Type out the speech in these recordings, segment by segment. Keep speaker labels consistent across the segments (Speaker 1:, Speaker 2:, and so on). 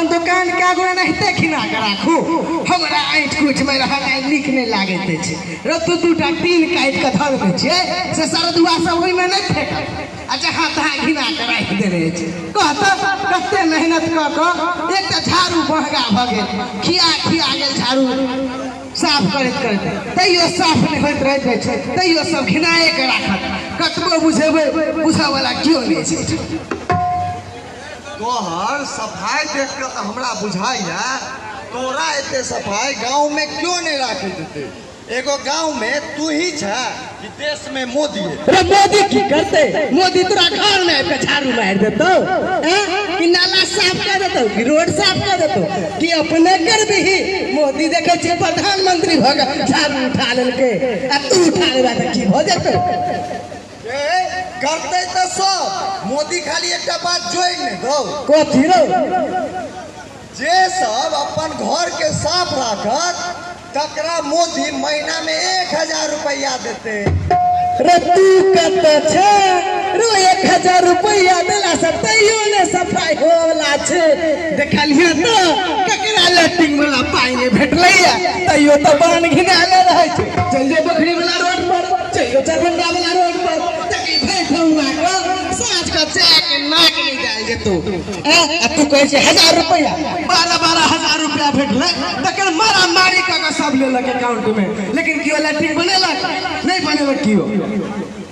Speaker 1: अपन दुकान के आगू एनाहिते घिना के राखू। हमरा ऐंठ कुठ में रहनाइ नीक नहि लागैत अछि। रौ तू दूटा टीन काटि के धऽ देने छियै से सरदुआ सब ओहिमे नहि फेकत आ जहाँ तहाँ घिना के राखि देने अछि। कह तऽ कते मेहनत कऽ कऽ एकटा झाड़ू महगा भऽ गेल, खिया खिया गेल झाड़ू साफ करैत करैत, तैयो साफ नहि होइत रहैत अछि, तैयो सब घिनाए के राखत। कतबो बुझेबै बुझऽवला केओ नहि छै।
Speaker 2: तोहर सफाई देख के तऽ हमरा बुझाइया तोरा एते सफाई गाँव में क्यों नहीं राखैत हेतै। एगो गाँव में तू ही छे कि देश में मोदी है।
Speaker 1: अरे मोदी की करते? मोदी तोरा घर में आबि के झाड़ू मारि देतौ कि नाला साफ कर देतौ कि रोड साफ कर देतौ कि अपने करबिही? मोदी देखै छियै प्रधानमंत्री भऽ के झाड़ू उठा लेलकै आ तू उठा लेबा तऽ की भऽ जेतौ?
Speaker 2: करते तऽ सब, मोदी खाली एकटा बात जोड़ि नहि दौ।
Speaker 1: कथी रौ?
Speaker 2: जे सब अपन घर के साफ राखत तकरा मोदी महीना में 1000 रुपया देते।
Speaker 1: रे तू कतऽ छै रो? 1000 रुपया देला से तैयो ने सफाई होवला छै। देखलियै तऽ ककरा लैट्रिन वाला पाइ नहि भेटलैया तैयो तऽ बान घिनाले रहै छै। चलि जो बखरी वाला रोड पर, चलि जो चरभंगा वाला रोड पर, तकी भरि ठौआ कऽ साँझ कऽ चाय के नाक नहि जायल जेतौ। आ तू कहै छै 1000 रुपया, 12-12 हजार रुपया भेटलै तकर मारा मारी कऽ कऽ सब लेलक अकाउंट में, लेकिन केओ लैट्रिन बनेलक नहि बनेलक केओ।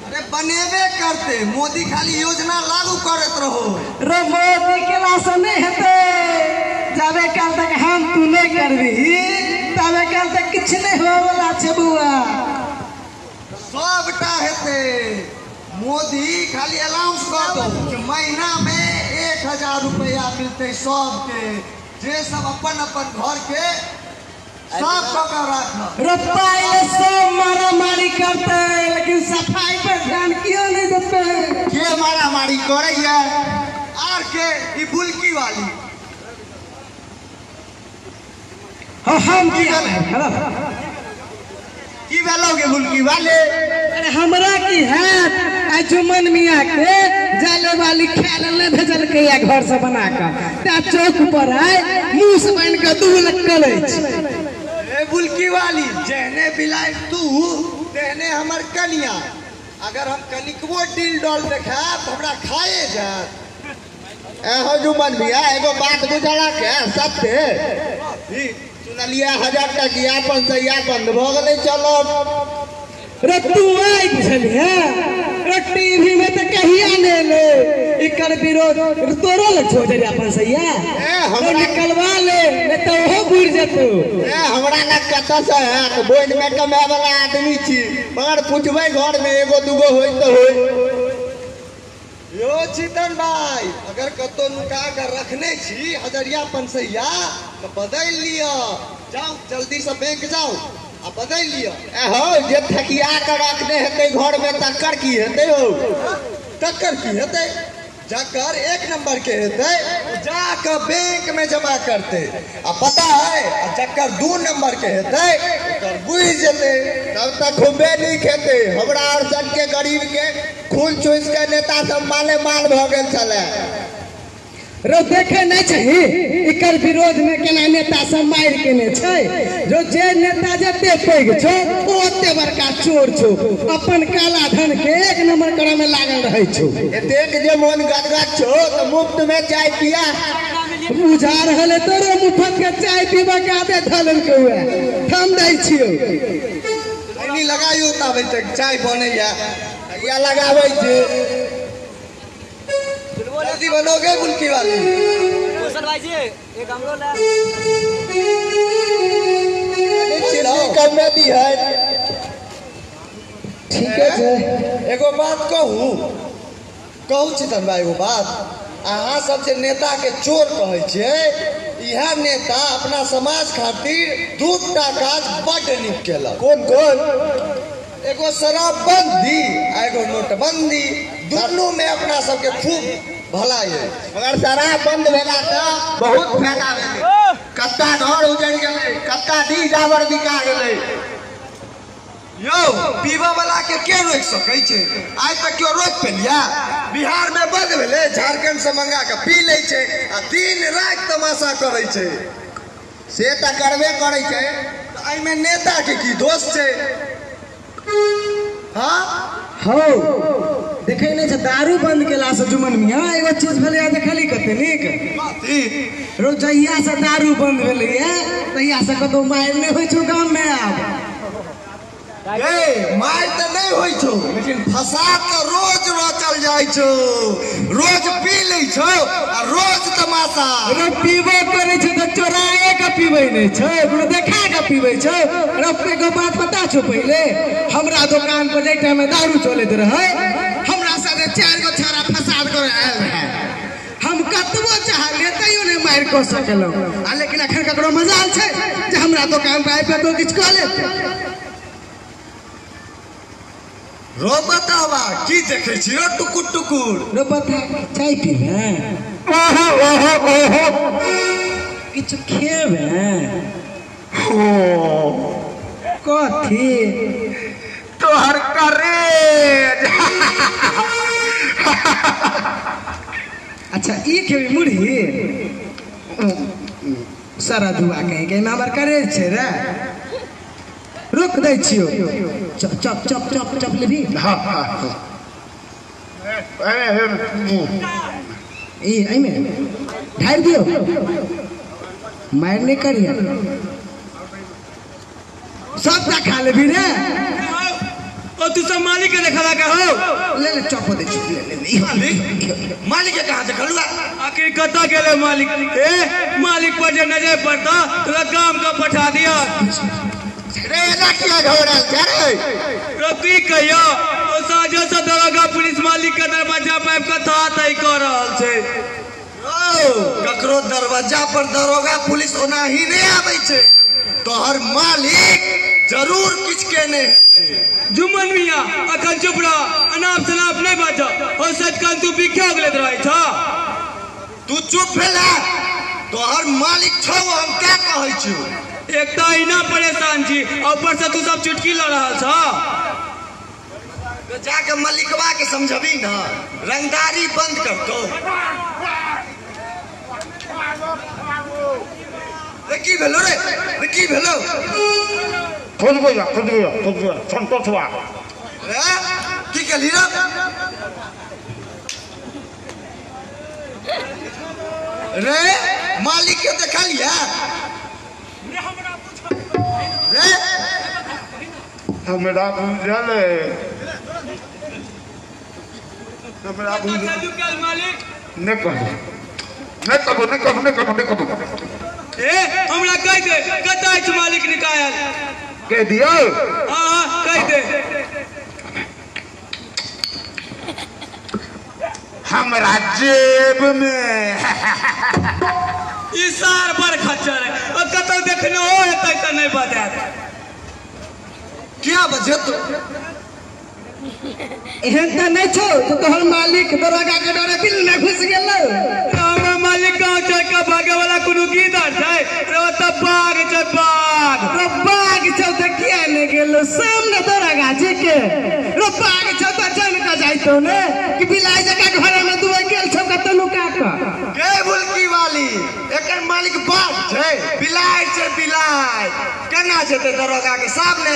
Speaker 2: अरे बनेबे करते, मोदी खाली योजना लागू करैत रहो।
Speaker 1: रे मोदी केला से नहि हेतै, जाबे काल तक हम तू नहि करबिही ताबे काल तक किछु नहि होवला छै बौआ।
Speaker 2: सबटा हेतै, मोदी खाली अनाउंस कर दो कि महीना में 1000 रुपया मिलते सबके, जे सब अपन अपन घर के साफ कऽ के राखत।
Speaker 1: रे पाइ ले सब मारामारी करतै लेकिन सफाई पर ध्यान कियो नहि देतै।
Speaker 2: के मारामारी करैया? आर के ई बुलकी वाली।
Speaker 1: हाँ हम की
Speaker 2: की भेलौ गे बुलकी वाले?
Speaker 1: अरे हमरा की हैत, आ जुमन मियाँ के जाले वाली खाय लए नहि भेजलकै या घर से बना कऽ, ता चौक पर आय मूस बनि कऽ दू लक्कल अछि।
Speaker 2: ए बुलकी वाली, जेहने बिलाइ तू तेहने हमर कनिया। अगर हम कनिकबो डील डॉल देखायब तऽ हमरा खाए जायत।
Speaker 3: एहो जुमन भैया एगो बात बुझला के सत्य सुनलियै 1000 टकिया 500 बंद भऽ गेलै। चलब
Speaker 1: रे तू आइ बुझलियै रे टीवी में तऽ कहिया ने ले एकर विरोध तोरो लग छौ जरिया 500 हमरा निकलवा ले नहीं तऽ ओहो बुड़ि जेतौ।
Speaker 3: ए हमरा लग कतऽ से हैत, बोनि में कमाय वाला आदमी छी, मगर पूछबै घर में एगो दूगो होय तऽ होय।
Speaker 2: यो चेतन भाई, अगर कतौ नुका के रखने छी 1000 500 तऽ बदलि लिअ, जाउ जल्दी से बैंक जाउ आ बदलि लिअ।
Speaker 3: एहो जे थकिया के रखने हेतै घर में तकर की हेतै हौ?
Speaker 2: तकर की हेतै? जकर 1 नंबर के हेतै जाके बैंक में जमा करतै आ पता है, आ जकर 2 नंबर के हेतै ओकर बुझि जेतै।
Speaker 3: तब तक खूबे नीक हेतै। हमरा और सबके गरीब के खून चूसि के नेता सब माले माल भऽ गेल छलै।
Speaker 1: रो देखे नहीं चाही एकर विरोध में केना नेता सब मारि केने छै। जो जे नेता जते पैघ छौ ओ ओते बड़का चोर छौ, अपन काला धन के 1 नंबर करे में लागल रहै छौ।
Speaker 3: एतेक जे मोन गदगद छौ तऽ मुफ्त में चाय पिया
Speaker 1: बुझा रहल है तोरो मुफ्त के चाय पीबा के आदत धऽ लेलकै हुए। हम दै छियौ
Speaker 2: एनी लगाइयो ताबे तक चाय बनैया
Speaker 3: या लगाबै छी।
Speaker 2: जल्दी बनोगे बुलकी वाली?
Speaker 4: भूषण भाई जी एक हमरो ले
Speaker 3: चिन्नी कम में दी है।
Speaker 1: ठीक है
Speaker 2: एगो बात कहू, कहू चेतन भाई एगो बात, अहाँ सब जे नेता के चोर कहै छियै, इएह नेता अपना समाज खातिर 2टा काज बड्ड नीक केलक।
Speaker 3: कोन कोन?
Speaker 2: एगो शराबबंदी आ एगो नोटबंदी, दुनू में अपना सबके खूब भला ये।
Speaker 3: मगर शराब बंद भेला तऽ बहुत फायदा भेलै, कत्ता घर उजड़ि गेलै, कत्ता डी जावर बिका गेलै।
Speaker 2: यौ पीबऽ वाला के के रोकि सकै छै? आइ तक केओ रोकि पेलिया? बिहार में बंद भेलै, झारखंड से मंगा के पी लै छै आ दिन राति तमाशा करै छै।
Speaker 3: से तऽ करबे करै छै।
Speaker 2: एहिमे नेता के की दोष छै? हाँ
Speaker 1: हौ देखै नहि छै दारू बंद केला से जुमन मियाँ एगो चीज भेलैया, देखली कते नीक। रोज जहिया से दारू बंद भेलैया तहिया से कतौ मारि नहि होइ छौ गाम में। आब
Speaker 2: ए मारि तऽ नहि होइ छौ, लेकिन फसाद तऽ रोज रचल जाइ छौ। रोज पी लै छौ आ रोज तमाशा।
Speaker 1: रो पीबो करै छै तऽ चोराए के पीबै नहि छै, कोनो देखा के पीबै छै। रो एगो बात पता छौ, पहिले हमरा दोकान पर जाहि टाइम में दारू चलैत रहै, हमरा साथे 4 गो छाड़ा फसाद करे आयल रहै। हम कतबो चाहलियै तैयो नहि मारि कऽ सकलहुँ। आ लेकिन अखन ककरो मजाल छै जे हमरा दोकान पर आबि कऽ किछु कऽ लेत?
Speaker 2: रो बतावा की देखै छी रो टुकुर टुकुर?
Speaker 1: रो बता, चाय पीबे?
Speaker 3: ओहो ओहो ओहो।
Speaker 1: किछु खेबे? कथी?
Speaker 3: तोहर करेज।
Speaker 1: अच्छा ई खेबी मुरही? सारा धुआ कहीं के हमर करेज छै रे। रुक दै छियौ, चप चप चप चप चप लेबी?
Speaker 3: हाँ हाँ।
Speaker 1: ई एहिमे ढारि दियौ, मारि नहि करियै। सबटा खा लेबी रे?
Speaker 5: ओ तू सब मालिक के देखला का हो?
Speaker 1: ले ले चप दे छी, ले ले ले।
Speaker 2: मालिक के कहाँ देखलुआ?
Speaker 5: आखिर कतऽ गेलै मालिक? ए मालिक पर जे नजर पड़ता तोरा गाम का पठा दिया।
Speaker 3: रे एना किया घबरायल छै रे?
Speaker 5: रो की कहियो, ओ साँझो से दरोगा पुलिस मालिक के दरवाजा पर आबि कऽ था तय कऽ रहल छै।
Speaker 2: रौ ककरो दरवाजा पर दरोगा पुलिस ओनाही नहि आबै छै, तोहर मालिक जरूर किछु केने हेतै।
Speaker 5: जुम्मन मियाँ अखन चुप रह, अनाप शनाप नहि बाजऽ। ओ सचखन तू बिखे उगलैत रहै छह।
Speaker 2: तू चुप भेला, तोहर मालिक छौ हम क्या कहै छियौ।
Speaker 5: एक तऽ अहिना परेशान छी, ऊपर से तू सब चुटकी लऽ रहल छह।
Speaker 2: तो जाके मलिकवा के समझबी ना, रंगदारी बंद कर दो। रे की भेलो रे? रे की भेलो?
Speaker 3: खुद गया खुद गया खुद गया संतोष हुआ।
Speaker 2: रे की कहली रे? रे मालिक के देखलिया? रे
Speaker 3: हमरा बुझल है, हमरा बुझल।
Speaker 5: मालिक
Speaker 3: नहीं कहू नहीं कहू नहीं कहू नहीं कहू नहीं कहू।
Speaker 5: ए हमरा कहि दे कतऽ अछि मालिक निकायल?
Speaker 3: कह दियो?
Speaker 5: हाँ हाँ कहि दे।
Speaker 3: हमरा जेब में।
Speaker 5: ई सार बड़ खच्चर है, ओ कतौ देखने हो हेतै तऽ नहि बजायत।
Speaker 2: क्या बजत?
Speaker 1: एहन तऽ नहि छौ तो तोहर मालिक दरोगा के डरे बिल में घुस गेलौ।
Speaker 5: हमर मालिक गाँव छोड़ि कऽ भागे वाला कोनो गीदड़ छै? रे ओतऽ बाघ छै बाघ।
Speaker 1: रो बाघ छौ तऽ किया नहि गेलौ सामने दरोगा जी के? रो बाघ छौ तऽ जान कऽ जाइतौ ने कि बिलाइ जकाँ घरे में दुआ गेल छौ कतौ नुका कऽ।
Speaker 2: गे बुलकी वाली, एकर मालिक बाघ छै, बिलाइ छै बिलाइ। केना जेतै दरोगा के सामने?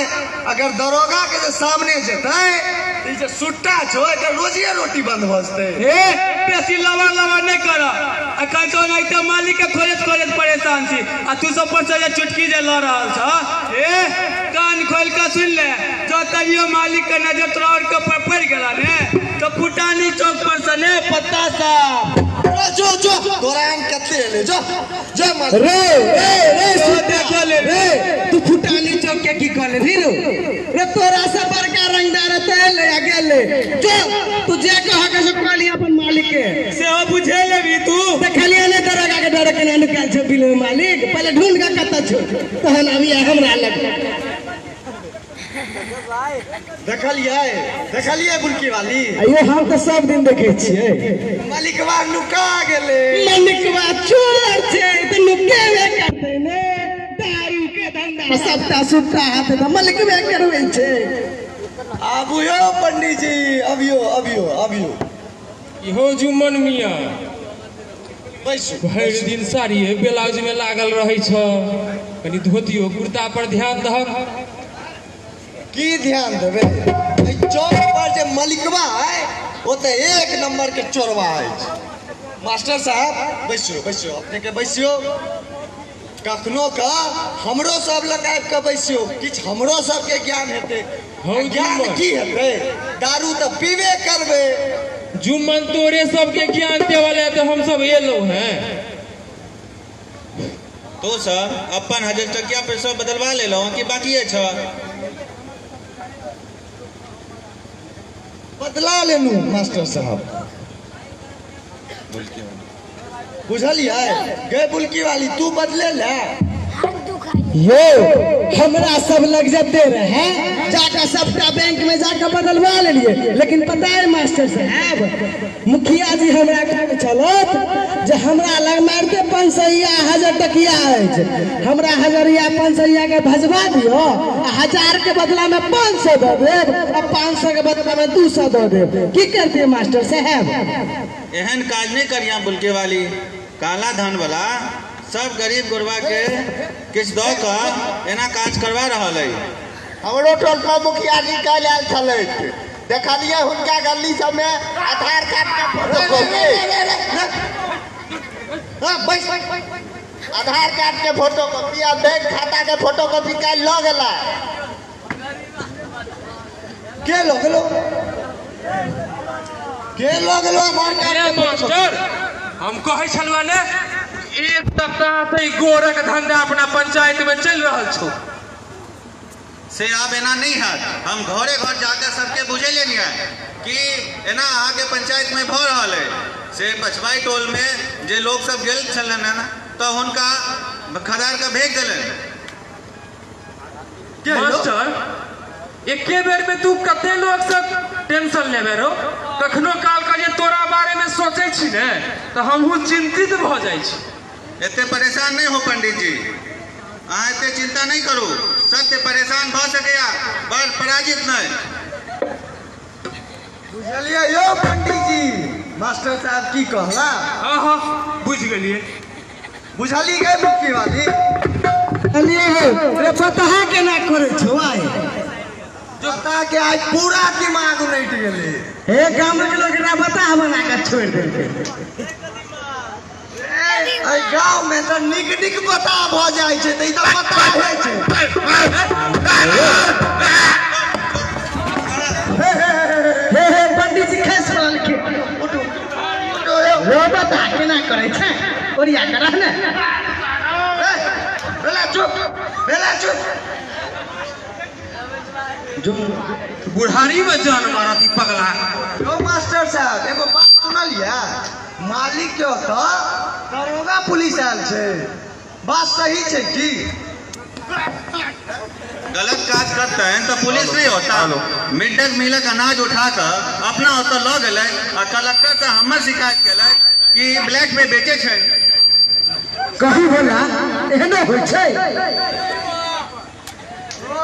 Speaker 2: अगर दरोगा के जे सामने जेतै तऽ ई जे सुट्टा छौ एकर रोजिए रोटी बंद भऽ जेतै।
Speaker 5: ए बेसी लवर लवर नहि कर, अखन तऽ ओनाहिते मालिक के खोजैत खोजैत परेशान छी आ तू सब पर से जे चुटकी जे लऽ रहल छह। ए कान खोलि कऽ सुनि ले, जँ तैयो मालिक के नजर तोरा और के ऊपर पड़ि गेला ने तऽ फुटानी चौक पर से ने पत्ता साफ।
Speaker 2: जो जो तोरा हम कते एले जो जो मालिक।
Speaker 1: रे रे रे
Speaker 5: देखो ले
Speaker 1: रे तू फुटानी चौक के की कहले रे? रे तोरा से बड़का रंगदार ते ले आ गेले। जो तू जे कह के से कहली अपन मालिक के
Speaker 5: से हो बुझे लेबी तू।
Speaker 1: देखलिए ने दरोगा के डरे केना निकाल छौ बिल में मालिक, पहिले ढूंढ के कतऽ छौ तहन अभी हमरा लग।
Speaker 2: देखलियै देखलियै बुलकी वाली?
Speaker 1: अयो हम तऽ सब दिन देखै छियै।
Speaker 2: मालिकवा नुका गेलै।
Speaker 1: मालिकवा चोर छै तऽ नुकेबे करतै ने, दारू के धंधा सबटा सुट्टा हाथ तऽ मलिकबे करबै छै।
Speaker 2: आबू यौ पंडित जी, अबियो अबियो अबियो।
Speaker 6: इहो जुम्मन मियाँ
Speaker 2: बैसू।
Speaker 6: भरि दिन साड़िए ब्लाउज में लागल रहै छ, कनि धोतियो कुर्ता पर ध्यान दहक।
Speaker 2: की ध्यान देबै? एहि चौक पर जे मलिकबा है ओ तऽ एक नंबर के चोरबा अछि। मास्टर साहब बैसियो बैसियो, अपने के बैसियो। कखनो का हमरो सब लग आबि कऽ बैसियो, किछु हमरो सबके ज्ञान हेतै। ज्ञान की हेतै, दारू तऽ पीबे करबै।
Speaker 6: जुम्मन तोरे सबके ज्ञान देवले तऽ हम सब एलो हैं।
Speaker 7: तो सब अपन 1000 टकिया पैसा बदलवा लेलो कि बाकी छ?
Speaker 2: बदला लेलू मास्टर साहब। बुझलियै गे बुलकी वाली, तू बदले ले।
Speaker 1: यो हमरा सब लग जते रहे जाकर सबटा बैंक में जाकर बदलवा लेलिए, लेकिन पता है मास्टर साहब मुखिया जी हमरा कहै छलत जे हमरा लग मारते 500 1000 टकिया अछि, हमरा 1000 500 के भजवा दियो आ 1000 के बदला में 500 दऽ देब आ 500 के बदला में 200 दऽ देब। की करतियै मास्टर साहब?
Speaker 7: एहन काज नहीं करिया बुलके वाली। काला धन वाला सब गरीब गुरबा के किछु दऽ कऽ एना काज करवा रहल है।
Speaker 3: हमरो टोल पर मुखिया जी काल्हि आयल छलथि, देखलियै हुनका गली सबमे आधार कार्ड के फोटोकॉपी, आधार कार्ड के फोटोकॉपी आ बैंक खाता के फोटोकॉपी काल्हि लऽ गेला।
Speaker 2: के लऽ गेलो? के लऽ गेलो आधार कार्ड?
Speaker 6: मास्टर हम कहै छलहुँ ने, एक सप्ताह से गोरक धंधा अपना पंचायत में चल रहल छौ।
Speaker 7: से आब एना नहीं हैत। हम घरे घर जाकर सबके बुझेलियनि है कि एना अहाँके पंचायत में भऽ रहल है। से पछवाई टोल में जे लोग सब गेल छलनि हँ तऽ हुनका खदार के भेज देलनि।
Speaker 6: मास्टर एके बेर में तू कते लोग सब टेंशन लेबे रो? कखनो काल का जे तोरा बारे में सोचे छी ने तऽ हमहूँ चिंतित भऽ जाइ छी।
Speaker 7: एते परेशान नहीं हो पंडित जी, अहाँ एते चिंता नहीं करू। सत्य परेशान भऽ सकैया पर पराजित नहीं।
Speaker 2: बुझलियै यौ पंडित जी मास्टर साहब की कहला?
Speaker 6: हाँ हाँ बुझि गेलियै।
Speaker 2: बुझली गए बुलकी वाली?
Speaker 1: रे पता केना करै छौ आइ?
Speaker 2: पता के आज पूरा दिमाग उलटि गेलै।
Speaker 1: हे गाम के लोग एकरा बताह बना के छोड़ि देलकै।
Speaker 2: एहि गाँव में तऽ नीक नीक बताह भऽ जाइ छै, तऽ ई तऽ बताह होइ छै।
Speaker 1: हे हे पंडित जी खसि पड़लखिन। रो बताह केना करै छै, ओरिया कऽ रह ने।
Speaker 2: बेला चुप, बेला चुप।
Speaker 6: बुढ़ारी में जान मारत ई पगला।
Speaker 2: यौ मास्टर साहब एगो बात सुनलियै? मालिक के ओतऽ दरोगा पुलिस आयल छै, बात सही छै की?
Speaker 7: गलत काज करतनि तऽ पुलिस नहीं होता। मिड डे मीलक अनाज उठा कऽ अपना ओतऽ लऽ गेलै आ कलेक्टर से हमर शिकायत केलै कि ब्लैक में बेचै छै।
Speaker 1: कहू भला एहनो होइ छै?
Speaker 2: ओ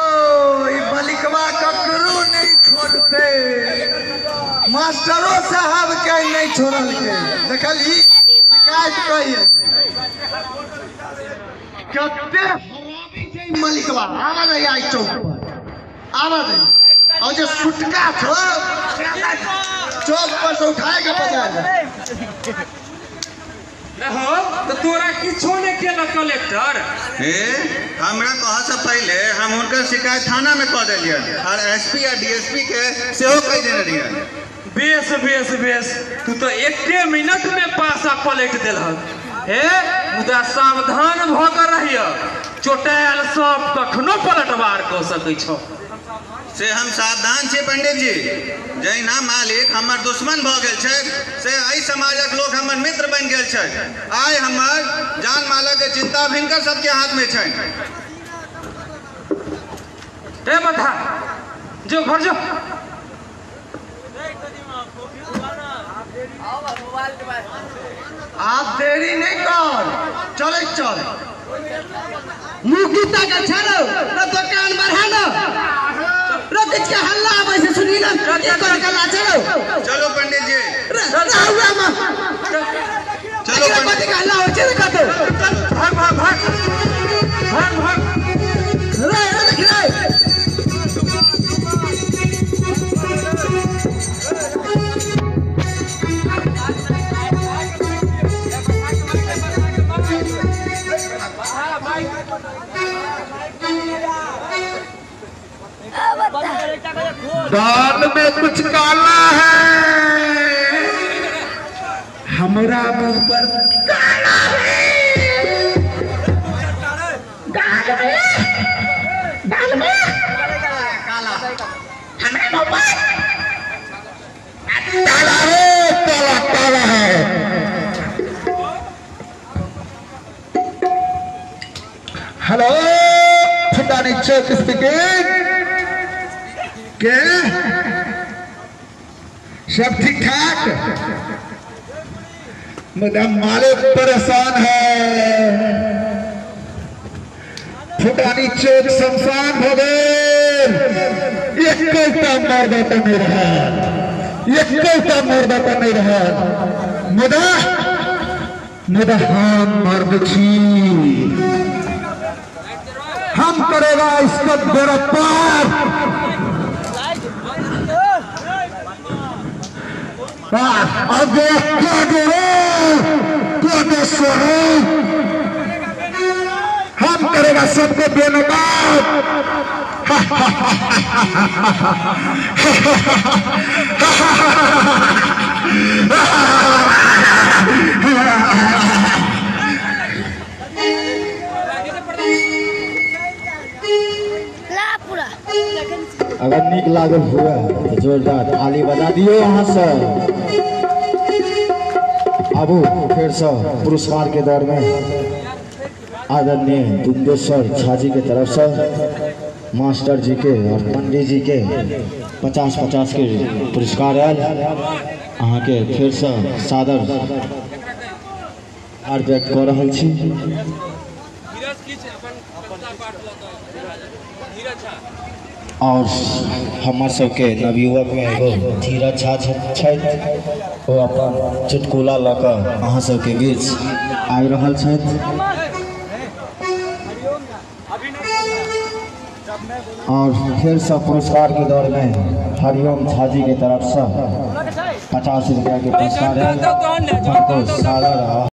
Speaker 2: ई मलिकवा ककरो नहीं छोड़ते, मास्टरो साहब के नहीं छोड़लकै। देखलही शिकायत कहिए कते हरामी छै ई मलिकवा। आवा दे आई चौक पर, आवा दे। और जे सुटका छौ चौक पर से उठाए के पजा दे।
Speaker 6: हो तो तोरा किछो नहीं केलक कलेक्टर?
Speaker 7: हे हमरा कह से पहले हम हुनकर शिकायत थाना में कऽ देलियनि और एसपी आ डीएसपी के सेहो कहि देने रहियनि।
Speaker 6: बेस बेस बेस, तू तो एके मिनट में पासा पलटि देलहक। हे मुदा सावधान भऽ कऽ रहिय, चोटायल सांप कखनो पलटवार कऽ सकै छौ।
Speaker 7: से हम सावधान छी पंडित जी। जहिना मालिक हमर दुश्मन भऽ गेल छथि से एहि समाजक लोक हमर मित्र बनि गेल छथि। आइ हमर जान मालक के चिंता हिनकर सबके हाथ में छनि।
Speaker 6: ए बता जो घर जो।
Speaker 2: आप देरी नहीं कर, चले चल।
Speaker 1: मुकीता के छाड़ो र दुकान बढ़ानो र किछ के हल्ला आबै छै सुनी न की कर के ला चलो।
Speaker 7: चलो पंडित जी
Speaker 1: चलो
Speaker 7: चलो
Speaker 1: कथि के हल्ला होइ छै रे कतौ।
Speaker 6: चल भाग भाग भाग भाग भाग
Speaker 1: रे रे देख रे।
Speaker 3: दाल में कुछ काला है, हमरा मुंह पर काला है। दाल में, दाल में
Speaker 2: काला,
Speaker 3: हमरा मुंह पर काला है, काला काला है। हेलो फुटानी चौक स्पीकिंग। के सब ठीक ठाक? मुदा मालिक परेशान है, फुटानी चौक शमशान हो गए। एक मर्द तो नहीं रहा, एक मर्द तो नहीं रहा। मुदा मुदा हम मर्द छी, हम करेगा इसका बेड़ा पार। हम करेगा सबको बेनकाब।
Speaker 8: अगर निक लागल हुए तो जोरदार ताली बजा दियो अहाँ से। आबू फिर से पुरस्कार के दौर में आदरणीय दुंदेश्वर झा जी के तरफ से मास्टर जी के और पंडित जी के 50-50 के पुरस्कार आयल। अहाँ के फिर से सादर आर व्यक्त कऽ रहल छी। और हमर सबके नवयुवक में एगो धीरज झा छथि, ओ अपन चुटकुला लऽ कऽ अहाँ सबके बीच आबि रहल छथि। और फिर से पुरस्कार के दौर में हरिओम झा जी के तरफ से 50 रुपया के पुरस्कार है। सादर।